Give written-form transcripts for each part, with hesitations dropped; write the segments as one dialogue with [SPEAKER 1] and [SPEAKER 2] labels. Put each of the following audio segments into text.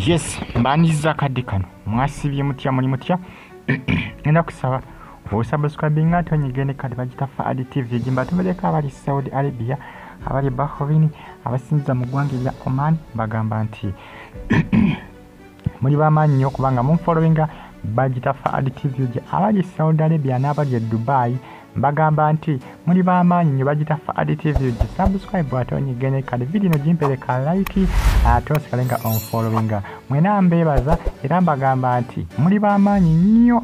[SPEAKER 1] Yes, mbaniriza kadde kano. Mwasibye mutya, muli mutya? Ngenda kusaba osubscribinga ate onyige kadi bagita Fuad TV gimba tumeleka abali Saudi Arabia, abali Bahrain, abasinza mu ggwanga erya Oman, bagamba nti muli bamaanyi nnyo kubanga munfollowinga bagita Fuad TV. Abali Saudi Arabia n'abali e Dubai mbagamba nti muli bamaanyi nnyo, bagita Fuad TV. Subscribe ate onyige kadi video eno gimpereka like ate osigale nga onfollowinga. Mwena mbeebaza era mbagamba nti muli bamaanyi nnyo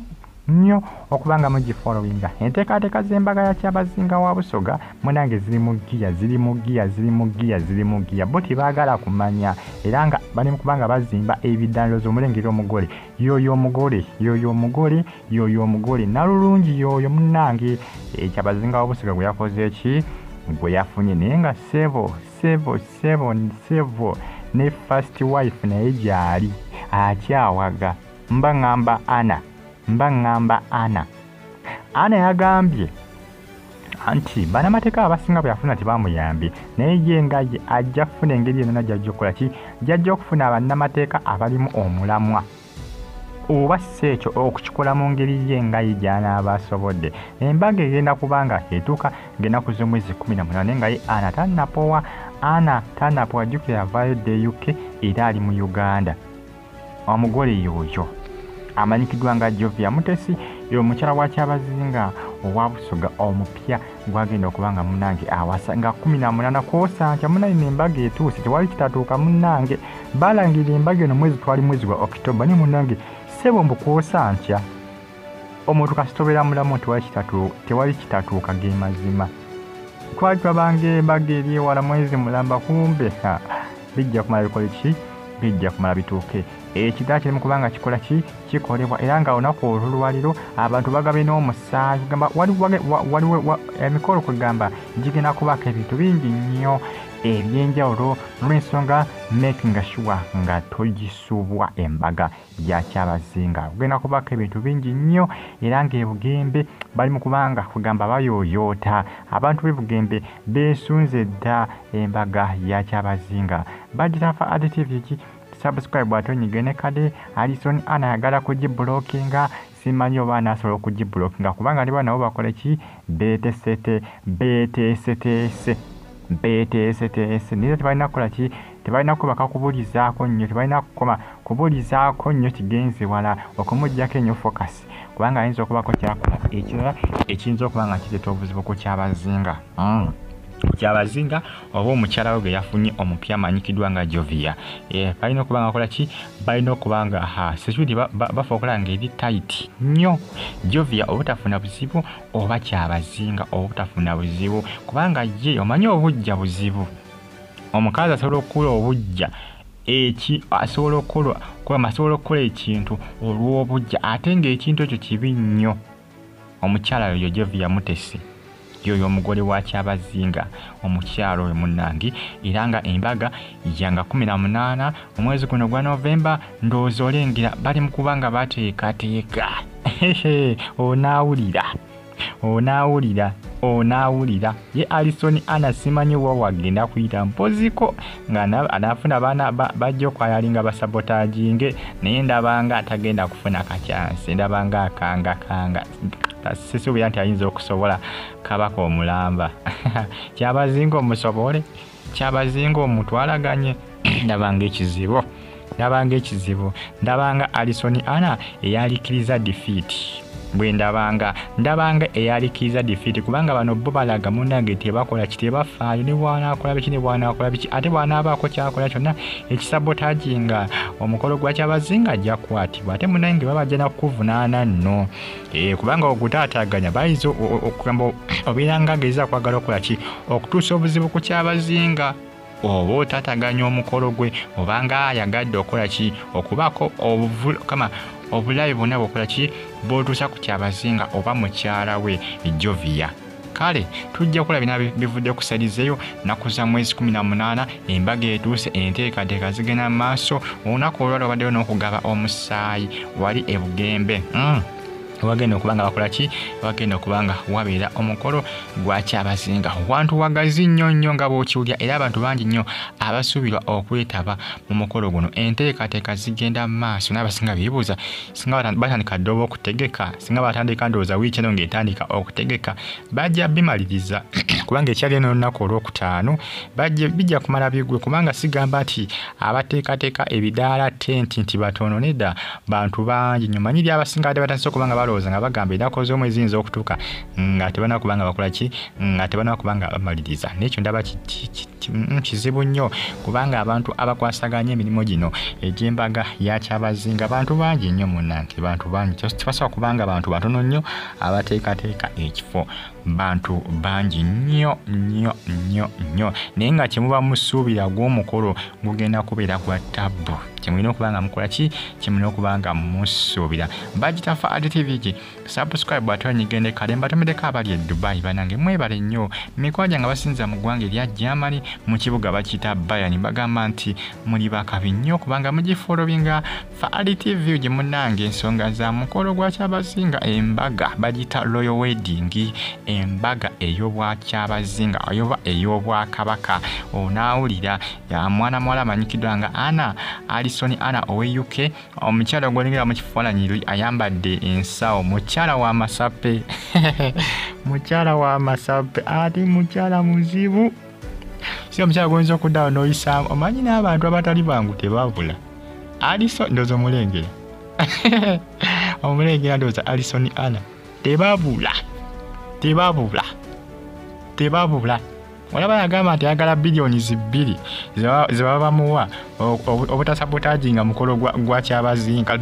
[SPEAKER 1] nnyo okubanga mugifollowinga. Enteekateeka z'embaga ya Kyabazinga wa Busoga munange ziri mu ggiya, ziri mu ggiya, ziri mu ggiya, ziri mu ggiya. Bo tebaagala kumanya era nga bali mu kubanga bazimba ebidandoozi. Omulengera omugole yoyo, omugole yoyo, omugole yoyo, omugole nalulungi yoyo munnange. Kyabazinga wa Busoga gwe yakoze eki gwe yafunye, naye nga sebo sebo sebo sebo ne first wife naye gyali akyawaga. Mba ŋŋamba Ana, mba ŋŋamba Ana. Ana yagambye nti bannamateeka abasinga bwe yafuna tebamuyambye, naye ye nga ye ajja kufuna engeri yonna gy'ajja okukola ki, gy'ajja okufuna bannamateeka abalimu omulamwa, oba si ekyo okukikola mu ngeri ye nga ye gy'anaaba asobodde. Embaga egenda kubanga etuuka ng'ennaku z'omwezi 18, naye nga ye Ana tannapowa. Ana tannapowa, jjukira yavaayo dda e UK era ali mu Uganda. Omugole yoyo amanyikiddwa nga Jovia Mutesi, ye omukyala wa Kyabazinga owa Busoga omupya gwagenda okuba nga munnange awasa nga 18 kwosa nkya. Munnange embaga etuuse, tewali kitatuuka munnange. Balangirira embaga eno mwezi twali mwezi gwa October, naye munnange ssebo mbu kwosa nkya. Omuntu kasita obeera mulamu tewali kitatuuka, ge mazima. Twali twabanga embaga eri ewala mwezi mulamba, kumbe bijja kumala bikole ki, bijja kumala bituuke. Ekidala kiri mu kubanga kikola ki, kikolebwa, era nga olunaku olwolwaliro abantu bagabye n'omusaayi. Gamba waliwo emikolo kwegamba gigenda kubaako ebintu bingi nnyo ebyenjawulo, n'olwensonga making sure nga togisubwa embaga ya Kyabazinga. Kugenda kubaako ebintu bingi nnyo, era ng'ebugembe bali mu kubanga kugamba bayooyoota. Abantu b'ebugembe beesunze dda embaga ya Kyabazinga. Bagita Fuad TV ki, subscribe ate onyige ne kade. Alison Ana ayagala kugiblockinga, simanyi oba anaasobola okugiblockinga kubanga ndi nabo bakole ki, beetesete beeteeseteese beeteeseteese, naye tebalina kukola ki, tebalina kubaka kubulizaako nnyo, tebalina kukoma kubulizaako nnyo kigenze wala okumuggyako ennyo focus, kubanga ayinza okubaako kyakola ekirala ekiyinza okuba nga kireeta obuzibu ku Kyabazinga. Kyabazinga oba omukyala we gwe yafunye omupya amanyikiddwa nga Jovia. Balina okuba nga bakola ki, balina okuba nga security bafa okulaba nga eri tight nnyo, Jovia obutafuna buzibu oba Kyabazinga obutafuna buzibu, kubanga ye omanyi obujja buzibu. Omukazi asobola okukola obujja eki, asobola okukola kubanga asobola okukola ekintu olw'obujja, ate ng'ekintu ekyo kibi nnyo. Omukyala oyo Jovia Mutesi yoyo omugole wa Kyabazinga, omukyalo oyo munnange, era nga embaga yanga 18 omwezi guno gwa Novemba. Ndowooza olengera bali mu kuba nga bateekateeka. Onaawulira, onaawulira, onaawulira. Ye Alison Ana simanyi wa wagenda kuyita mpoziko nga anaafuna baana bajja okwayalinga basabotaginge, naye ndabanga atagenda kufuna kacyansi, ndabanga akangakanga, sisuubira nti ayinza okusobola kabaka omulamba. Kyabazinga omusobole, Kyabazinga omutwalaganye, ndabanga ekizibu, ndabanga ekizibu, ndabanga Alison Ana eyalikiriza defeat bwe ndabanga, ndabanga eyalikiriza defeat, kubanga bano bo balaga munnange tebakola ki, tebafaayo ne bw'anaakola biki, ne bw'anaakola biki, ate bw'anaabaako kyakola kyonna ekisabotaginga omukolo gwa Kyabazinga ajja kukwatibwa. Ate munnange babajja nakukuvunaana nno, kubanga ogutaataaganya bayinza okugamba obeera nga ageza kwagala okukola ki, okutuusa obuzibu ku Kyabazinga, oba otaataganya omukolo gwe, obanga ayagadde okukola ki, okubaako kama obulabe bwonna bw'okola ki bw'otuusa ku Kyabazinga oba mukyala we Jovia. Kale tujja kulaba bina bivudde kusalizeyo nnaku za mwezi 18. Embaga etuuse, enteekateeka zigenda mu maaso. Olunaku olwali obaddeyo n'okugaba omusaayi wali ebugembe. Wagenda okubanga bakola ki? Wagenda okubanga wabeera omukolo gwa Kyabazinga. Wantu wagazi nnyo nnyo nga bw'okiwulira, era abantu bangi nnyo abasuubirwa okwetaba mu mukolo guno. Enteekateeka zigenda mu maaso, n'abasinga beebuuza singa batandika dda oba okutegeka, singa batandika ndowooza wiiki eno ng'etandika okutegeka, bajja bimaliriza kubanga ekyali eno olunaku olwokutaano bijja kumala bigwe, kubanga sigamba nti abateekateeka ebidaala tenti nti batono, nedda, bantu bangi nnyo. Manyi abasinga badde batandise okubanga balowooza nga bagamba ennaku z'omwezi ziyinza okutuuka nga tebanna kubanga bakola ki, nga tebanna kubanga bamaliriza. N'ekyo ndaba kizibu nnyo, kubanga abantu abakwasaganya emirimu gino egy'embaga ya Kyabazinga bantu bangi nnyo munnange, bantu bangi. Tebasobola kubanga bantu batono nnyo abateekateeka ekifo, bantu bangi nnyo nnyo nnyo nnyo. Naye nga kyemuba musuubira gw'omukolo gugenda kubeera gwa tabbu, kyemulina okuba nga mukola ki, kyemulina okuba nga musuubira. Bagita Fuad TV ki, subscribe ate onyigende kale. Mbatomeddeko abali e Dubai, banange mwebale nnyo. Mikwano gyange abasinza mu ggwanga erya Germany mu kibuga bakiyita Bayern, bagamba nti muli bakabi nnyo kubanga mugifollowinga Fuad TV gye munnange. Ensonga za mukolo gwa Kyabazinga, embaga bagiyita Royal Wedding, embaga ey'obwakyabazinga oba ey'obwakabaka. Onaawulira ya mwana muwala amanyikiddwa nga Anna Alison Anna owe UK, omukyala gw'olengera mu kifaananyi ayambadde ensawo, mukyala wa masape mukyala wa masape, ate mukyala muzibu, si omukyala gwoyinza okuddawo n'oyisaamu. Omanyi n'abantu abatali bangu tebabula. Alison ndowooza omulengera omulengera ndowooza Alison Anna, tebabula tebabula tebabula. Olaba yagamba nti ayagala biliyoni 2 ze baba bamuwa obutasabotaginga mukolo gwa Kyabazinga.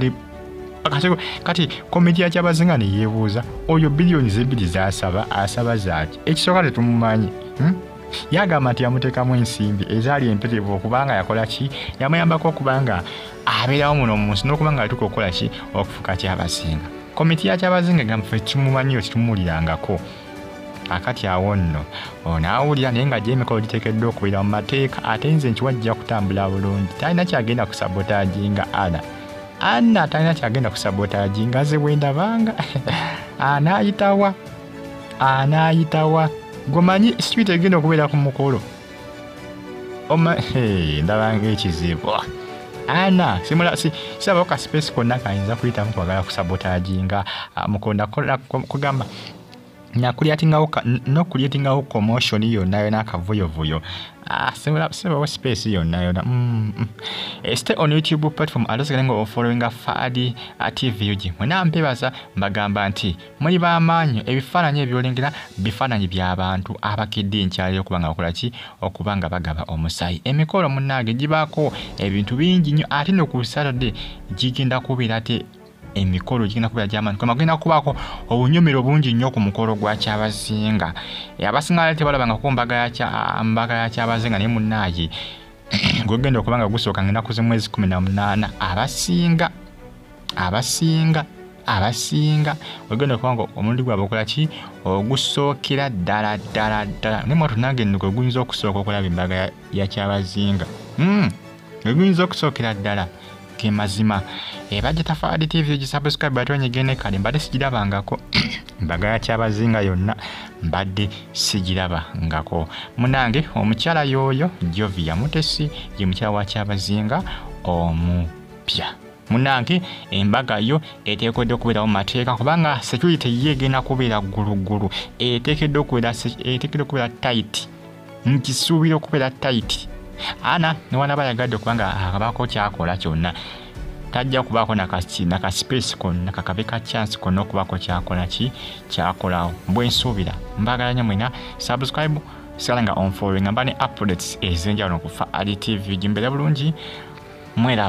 [SPEAKER 1] Kati komiti ya Kyabazinga ne yeebuuza oyo biliyoni 2 z'asaba asaba zaaki? Ekisooka tetumumanyi. Yagamba nti yamuteekamu ensimbi ezaali empitirivu okubanga yakola ki, yamuyambako okubanga abeerawo muno mu nsi n'okubanga atuuka okukola ki, okufuuka Kyabazinga. Komiti ya Kyabazinga egamba ffe tumumanyiyo, tetumuwulirangako. Akati awo nno onaawulira, naye nga gy'emikolo giteekeddwa okubeera mu mateeka, ate nze nkiwa jja kutambula bulungi. Talina kyagenda kusabotaginga Anna, Anna talina kyagenda kusabotaginga, nze bwe ndabanga anaayitawa anaayitawa. Gomanyi street egenda okubeera ku mukolo ndabanga ekizibu. Anna siraba ka space konna kayinza kuyitamu kwagala kusabotaginga mukolo, kugamba nokuliatingawo commotion yonna yonna, akavuyovuyo, sibawo space yonna yonna. Stay on YouTube platform ate osigale nga ofollowinga Fuad TV UG. Mwena mpebaza mbagamba nti muli b'amaanyi. Ebifaananyi ebyolengera bifaananyi by'abantu abakedde enkyaliro okuba nga bakola ki, okuba nga bagaba omusaayi. Emikolo munnange gibaako ebintu bingi nnyo, ate no ku Saturday gigenda kubeera ate emikolo gigenda kubeera gy'amaanyi, kugenda kubaako obunyomero bungi nnyo ku mukolo gwa Kyabazinga. Abasinga bali tebalabangako mbaga ya Kyabazinga, naye munnaaye gwegenda okuba nga gusooka ng'ennaku z'omwezi 18, abasinga abasinga abasinga wegenda okuba nga omulundi gwabwe okola ki, ogusookera ddala ddala ddala. Naye mwatu nange nno gwe guyinza okusooka okulaba embaga ya Kyabazinga, gwe guyinza okusookera ddala, ge mazima. Bajja Fuad TV gisubscribe ate onyigende kale. Mbadde sigirabangako embaga ya Kyabazinga yonna, mbadde sigirabangako munange. Omukyala y'oyo Jovia Mutesi ye mukyala wa Kyabazinga omupya. Munange embaga yo eteekeddwa okubeerawo mu mateeka, kubanga security ye egenda kubeera gguluggulu, eteekeddwa okubeera tight, nkisuubira okubeera tight. Anna newanaba ayagadde okubanga abaako kyakola kyonna, tajja kubaako naka space konna kakabe ka chance konna okubaako kyakola ki kyakolawo, bwe nsuubira. Mbagala nnyo mwena, subscribe, sigala nga onfollowinga, mba ne updates ez'enjawulo ku Fuad TV. Gimbeere bulungi, mweraba.